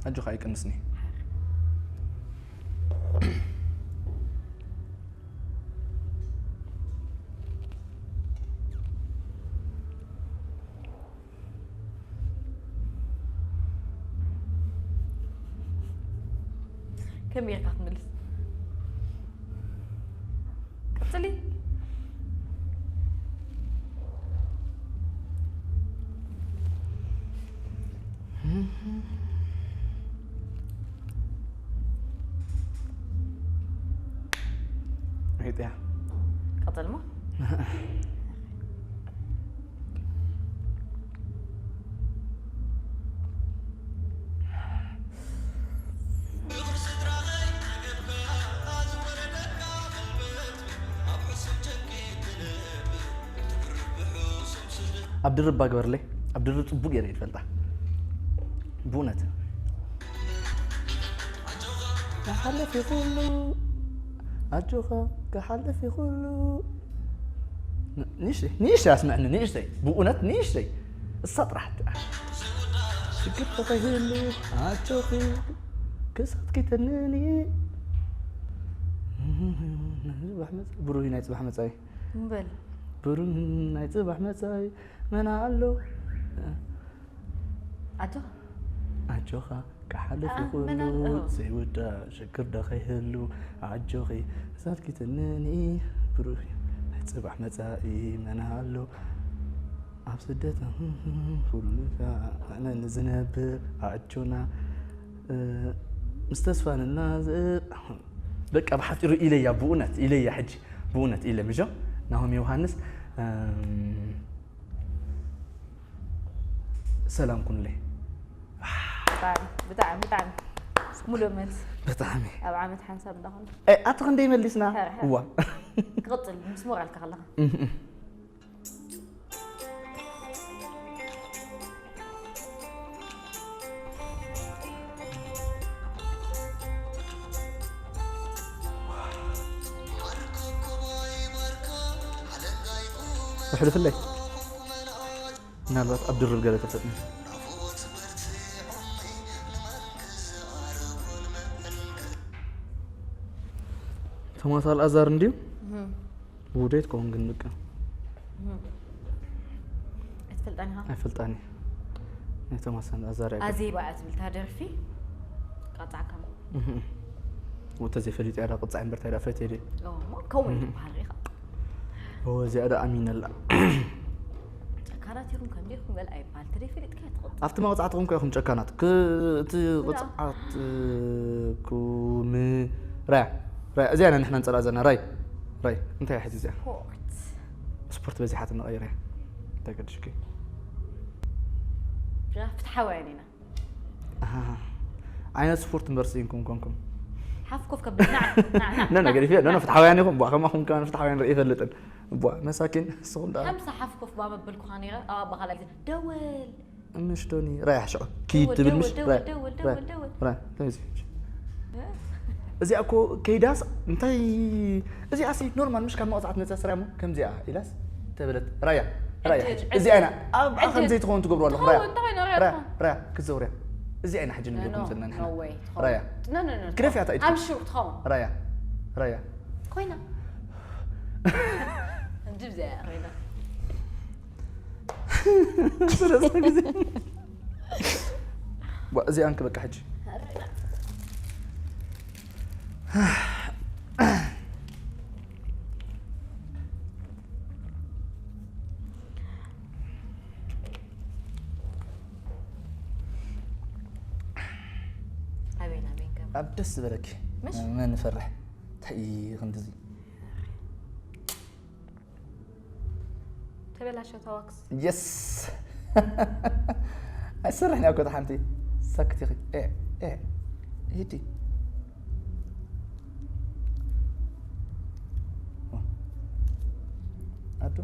ኣጆኻ ኣይቀንስኒ ከመይ ጌርካ ክትምልስ ቀፅሊ ሪጥያ ቀፅልሞ ኣብ ድርብ ባግበርለይ ኣብ ድርብ ጽቡቅ ገይረ ይፈልጣ። ብእውነት ክሓልፍ ይኽእሉ። ኣጆኻ ክሓልፍ ይኽእሉ። ንእሽተይ ንእሽተይ ኣስምዕኒ፣ ንእሽተይ፣ ብእውነት ንእሽተይ። እሳ ጥራሕ ሽግር ተኸይህሉ ኣጆኺ ክሳትኪ ተንኒ። ብሩህ ናይ ጽባሕ መጻኢ። እምበል ብሩህ ናይ ጽባሕ መጻኢ መና ኣሎ። ኣጆኻ ኣጆኻ ክሓልፍ ኣ፣ ይኽእሉ መና ኣሎ። ዘይውዳእ ሽግር ዶ ከይህሉ። ኣጆኺ ክሳትኪ ተንኒ ብሩህ ናይ ጽባሕ መጻኢ መና ኣሎ። ኣብ ስደት ኩሉ ኣነ ንዝነብር ኣጆና እ፣ ምስ ተስፋንና ዝ- በቃ ብሓፂሩ ኢለያ ብእውነት ኢለያ ሕጂ ብእውነት ኢለ ምጆ ናሆም ዮሃንስ እም፣ ሰላም ኩንለይ ብጣዕሚ ብጣዕሚ ብጣዕሚ ሙሉእ መልሲ ብጣዕሚ ኣብ ዓመት ሓንሳብ እንዳኾነ እ፣ ኣቲ ክንደይ መሊስና ሕረ፣ ሕረ። እዋ ክቕፅል ምስ ሞራልካ ከለኻ እም፣ እም። ኣሕልፍለይ ምናልባት ኣብ ድርብ ገለ ተፈጥኒ ቶማስ ኣልኣዛር እንድዩ ውደት ከውን ግን በቃ ኣይትፈልጣን ኢኻ ኣይፈልጣኒ ናይ ቶማስ ኣልኣዛር እያ ኣዜባ እያ ትብል እታ ደርፊ ቃጣዕካ ወተ ዘይፈሊጥ ያዳ ቅፃዕ እምበር ታይዳ ፈት ደ ከውን ይበሃል ኢኻ እዚኣ ዳ ኣሚነላ ጨካናት ኢኹም ከምዚ ኢኹም ገለ ኣይበሃል ተደይ ፈሊጥካ ትቕጥ ኣብቲ መቕፃዕትኹም ከ ኢኹም ጨካናት ክ- እቲ ቅፅዓት ኩም ራያ ራያ እዚኣ ኢና ንሕና ንፀላ ዘለና ራይ ራይ እንታይ ሕዚ እዚኣ ስፖርት ስፖርት በዚሓት ንቐይር እያ እንታይ ገድሽኪ ፍትሓውያን ኢና ኣሃ። ዓይነት ስፖርት እምበር ስኢንኩም ኮንኩም ሓፍ ኮፍ ከብል ናዕ ናዕ ናዕ ነነ ገዲፈ ነነ ፍትሓውያን ኢኹም ቧ ከማኹም ከማን ፍትሓውያን ርኢ ይፈልጥን ቧ መሳኪን ንስኹም ዳ ሓምሳ ሓፍ ኮፍ ባመበልኩኻ ነይረ ኣብ ኣባኻላይ ደወል ምሽ ዶኒ ራያ ሽዑ ኪድ ትብል ምሽ ደወል ደወል ደወል ደወል ራያ ተምዚ እዚኣ እኮ ከይዳስ እንታይ እዚኣ ሲ ኖርማል ምሽ ካብ መቕፃዕት መፅያ ስራያ እሞ ከምዚኣ ኢላስ ተበለት ራያ ራያ ዕድል፣ እዚኣ ኢና ዕድል። ኣብኣ ዕድል። ከምዘይትኸውን ትገብሩ ኣለኹም ትኸውን፣ ራያ እንታይ ነው ራያ ራያትኩም? ራያ ክትዘውርያ እዚኣ ኢና ሕጂ ንብለኩም ዘለና ንሕና No way፣ ትኸውን። ራያ No, no, no፣ ግደፍያ፣ እንታይ ኢድኩም? I'm sure ትኸውን። ራያ ራያ ኮይና እንድብዚያ ኮይና ሰለስተ ግዜ ዋ፣ እዚኣ እንክ በቃ ሕጂ ኣበይን ኣበይን ከም ኣብ ደስ ዝበለኪ ምሽ? መን ንፈርሕ እንታይ እዩ ክንድዚ ተበላሸታ ዋክስ የስ ኣይሰርሕን እያ ኮታ ሓንቲ ሳክት ኢኺ እ እ ሂዲ ኣዶ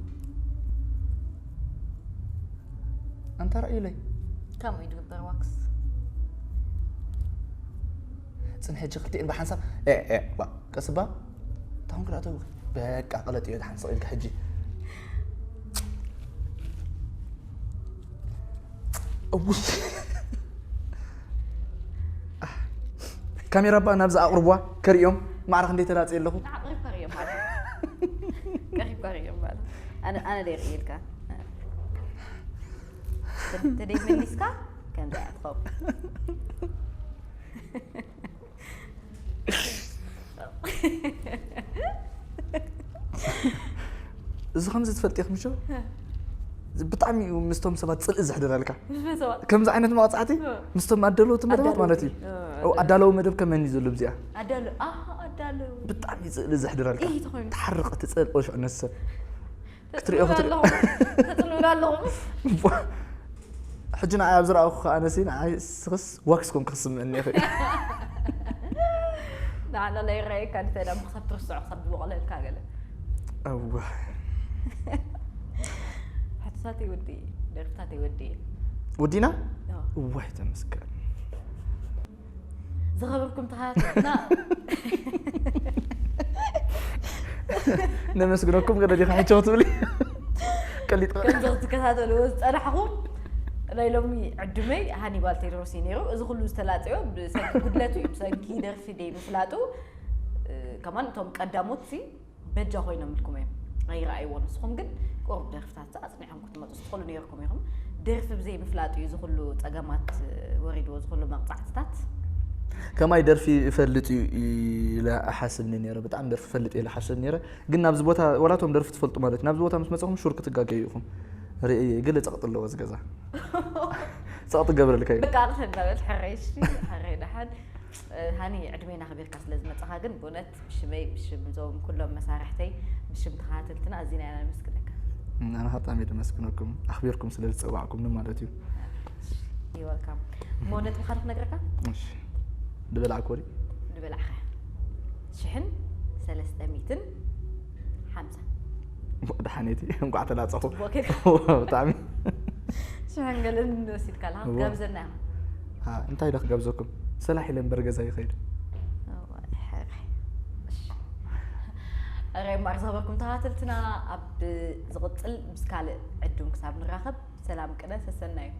ኣንታ ራእዩለይ ከምኡ እዩ ዝግበር ዋክስ ፅንሐ ሕጂ ክልቲኤን ብሓንሳብ እ እ ዋ ቀስባ ታሁን ክልኣተው በቃ ቀለጥ እዩ ሓንስቕ ኢልካ ሕጂ እውይ ካሜራ ባ ናብዚ ኣቕርቧ ከርእዮም ማዕረ ክንደይ ተላፅየ ኣለኹ ንዓ ቀሪብካ ርእዮም ማለት እዩ። ቀሪብካ ርእዮም ማለት እዩ። ኣነ ኣነ ደይ ርእየልካ ተደይ መሊስካ ከምዚ እያ ትኸውን እዚ ከምዚ ትፈልጥ ኢኽም ሸው ብጣዕሚ እዩ ምስቶም ሰባት ፅልኢ ዘሕድረልካ ከምዚ ዓይነት መቕፃዕቲ ምስቶም ኣደለውቲ መደባት ማለት እዩ ኣዳለዊ መደብ ከመን እዩ ዘሎ ብዚኣ ኣዳለዊ ብጣዕሚ እዩ ፅልኢ ዘሕድረልካ ትሓርቕ ትፅእል ቆልሽዕ ነሰብ ክትሪኦ ክትሪኦ ተፅልሉ ኣለኹም ሕጂ ንዓይ ኣብ ዝረኣኹ ከኣ ነሲ ንዓይ ስኽስ ዋክስ ኮንክ ክስምዕኒ ይኽእል ንዓና ናይ ረኣየካ ንተዳ ክሳብ ትርስዖ ክሳብ ዝበቐለልካ ገለ እዋ ሓንቲ ደርፍታተይ ወዲ ደርፍታተይ ወዲ ወዲና እዋይ ተመስገን። ዝኸበርኩም ተኸታተልና ነመስግነኩም። ገለ ዲኻ ሕቸው ትብሊ? ቀሊጥ ከምዚ ክትከታተልዎ ዝፀናሕኹም ናይ ሎሚ ዕዱመይ ሃኒባል ቴድሮስ እዩ ነይሩ። እዚ ኩሉ ዝተላፀዮ ብሰንኪ ጉድለቱ እዩ፣ ብሰንኪ ደርፊ ደይ ምፍላጡ። ከማን እቶም ቀዳሞት ሲ በጃ ኮይኖም ኢልኩም እዮም ኣይረኣይዎ። ንስኹም ግን ቁሩብ ደርፍታት ኣፅኒሖም ክትመፁ ትኽእሉ ነይርኩም ኢኹም። ደርፊ ብዘይ ምፍላጡ እዩ እዚ ኩሉ ፀገማት ወሪድዎ፣ እዚ ኩሉ መቕፃዕትታት። ከማይ ደርፊ እፈልጥ እዩ ኢለ እሓስብ ነይረ። ብጣዕሚ ደርፊ እፈልጥ ኢለ እሓስብ ነይረ። ግን ናብዚ ቦታ ወላቶም ደርፊ ትፈልጡ ማለት ናብዚ ቦታ ምስ መፀኹም ሹር ክትጋገዩ ኢኹም። ርኢ ገለ ፀቕጢ ኣለዎ እዚ ገዛ። ፀቕጢ ገብረልካ እዩ። በቃ ኣቕሰ እናበል ሕረይ እሺ፣ ሕረይ ደሓን። ሃኒ ዕድሜና ኣኽቢርካ ስለ ዝመጻኻ ግን ብእውነት ብሽመይ ብሽም እዞም ኩሎም መሳርሕተይ ብሽም ተኸታተልትና ኣዚና ኢና ነመስግነካ። ኣነ ሓጣሚ ደመስግነኩም ኣኽቢርኩም ስለ ዝጸዋዕኩምኒ ማለት እዩ። ይወልካም እሞ ነጥብኻ ዶ ክነግረካ? እሺ ድበላዕኮ ዲ ዝበላዕኻ ሽሕን ሰለስተ ሚእትን ሓምሳ ድሓነይቲ እንቋዕ ተላጸኹ። ቦኬ ብጣዕሚ ሽሕን ገለን ወሲድካ ኣለኻ እዋ። ጋብዘና ኢኻ። ሃ፣ እንታይ ኢለ ክጋብዘኩም? ሰላሕ ኢለ እምበር ገዛ ይኸይድ። ረ ማር ዝኸበርኩም ተኸታተልትና ኣብ ዝቕፅል ምስ ካልእ ዕዱም ክሳብ ንራኸብ ሰላም ቅነ ሰሰናዩ።